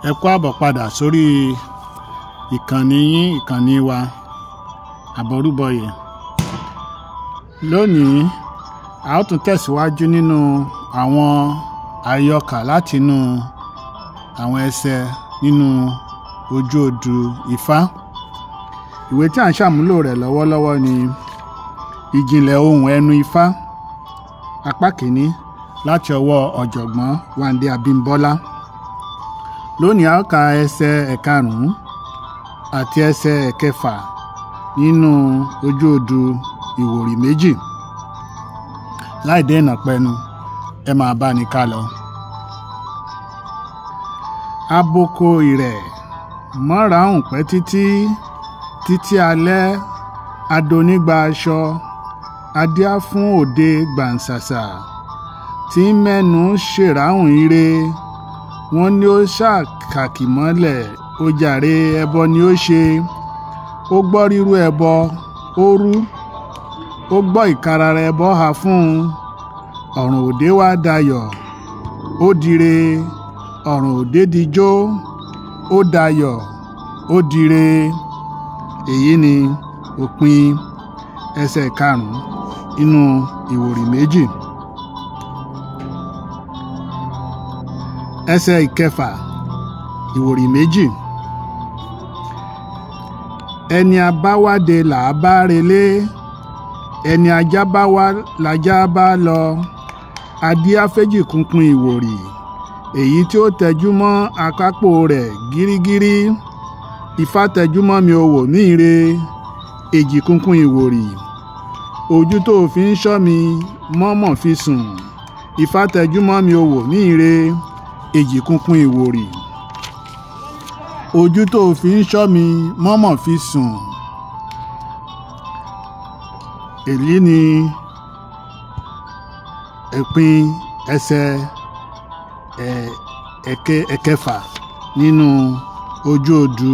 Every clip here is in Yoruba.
Ẹ kú àbọ̀ padà sórí ìkànnì yín, ìkànnì wa, Àbọrúbọyè. Lónìí, a ó tún tẹ̀síwájú nínú àwọn àyọkà látinú àwọn ẹsẹ̀ nínú ojú odù Ifá. Ìwé tí à ń ṣàmúlò rẹ̀ lọ́wọ́lọ́wọ́ ni Ìjìnlẹ̀ Ohùn Ẹnu Ifá, apá kìíní, láti ọwọ́ ọ̀jọ̀gbọ́n Wándé Abímbọ́lá. Lónìí, a ó ka ẹsẹ̀ ẹ̀karùn-ún àti ẹsẹ̀ ẹ̀kẹfà nínú ojú odù Ìwòrì Méjì. Láì dènà pẹnu, ẹ máa bá ní ká lọ. Aboko ìrẹ̀ mọ́ràhùn pẹ́ títí títí alẹ́, adonígba aṣọ, adíá fún òde gbàǹsàsà tí ń mẹ́nu ṣèràhùn ire. Wọ́n ní ó ṣàkàkì mọ́lẹ̀, ó jàre, ẹbọ ni ó ṣe. Ó gbọ́ rírú ẹbọ, ó rú. Ó gbọ́ ìkarara ẹbọ ha fún un. Ọ̀run òde wá dayọ̀, ó dire. Ọ̀run òde dijó, ó dayọ̀, ó dire. Èyí ni òpin ẹsẹ̀ karùn-ún inú Ìwòrì Méjì. Ẹsẹ̀ ìkẹfà Ìwòrì Méjì. Ẹni abáwádé là á bá relé, ẹni ajá bá wá lajá bá lọ. Adíáfẹ́jì kunkun ìwòrì, èyí tí ó tẹjú mọ́ akápò rẹ̀ gírígírí. Ifá tẹjú mọ́ mi, ò wò mí re. Èjì kunkun ìwòrì, ojú tó fi ń ṣọ́ mi mọ́mọ́ fi sùn. Ifá tẹjú mọ́ mi, ò wò mí re. Èjì kunkun ìwòrì, ojú tó fi ń ṣọ́ mi mọ́mọ́ fi sùn. Èyí ni ìpín ẹsẹ̀ ẹ̀kẹfà nínú ojú odù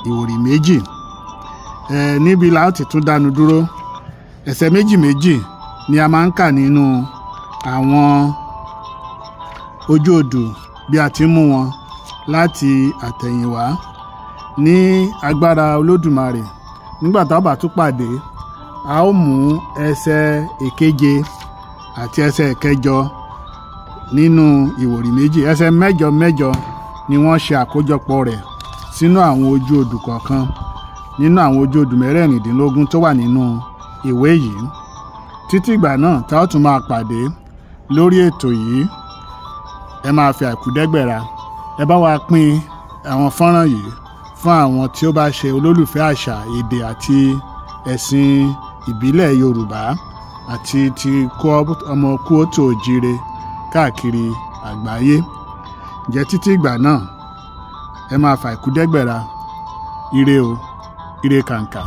Ìwòrì Méjì. Níbi la ó ti tún dánu dúró. Ẹsẹ̀ méjì méjì ni a máa ń kà nínú àwọn ojú odù bí a ti mú wọn láti àtẹ̀yìnwá. Ní agbára Olódùmarè, nígbà tá a bá tún pàdé, a ó mú ẹsẹ̀ ìkeje àti ẹsẹ̀ ìkẹjọ nínú Ìwòrì Méjì. Ẹsẹ̀ mẹ́jọ mẹ́jọ ni wọ́n ṣe àkójọpọ̀ rẹ̀ sínú àwọn ojú odù kọ̀ọ̀kan nínú àwọn ojú odù mẹ́rẹ̀ẹ̀rìndínlógún tó wà nínú ìwé yìí. Títí ìgbà náà tá ó tún máa pàdé lórí ètò yìí, ẹ máa fi àìkúdẹ́gbẹ̀ra. Ẹ bá wa pín àwọn fọ́nrán yìí fún àwọn tí ó bá ṣe olólùfẹ́ àṣà, èdè àti ẹ̀sìn ìbílẹ̀ Yorùbá àti ti ọmọ kóòtù òjíire káàkiri àgbáyé. Ǹjẹ́ títí ìgbà náà, ẹ máa fà ìkúdẹ́gbẹ̀ra. Ire o, ire kàǹkà.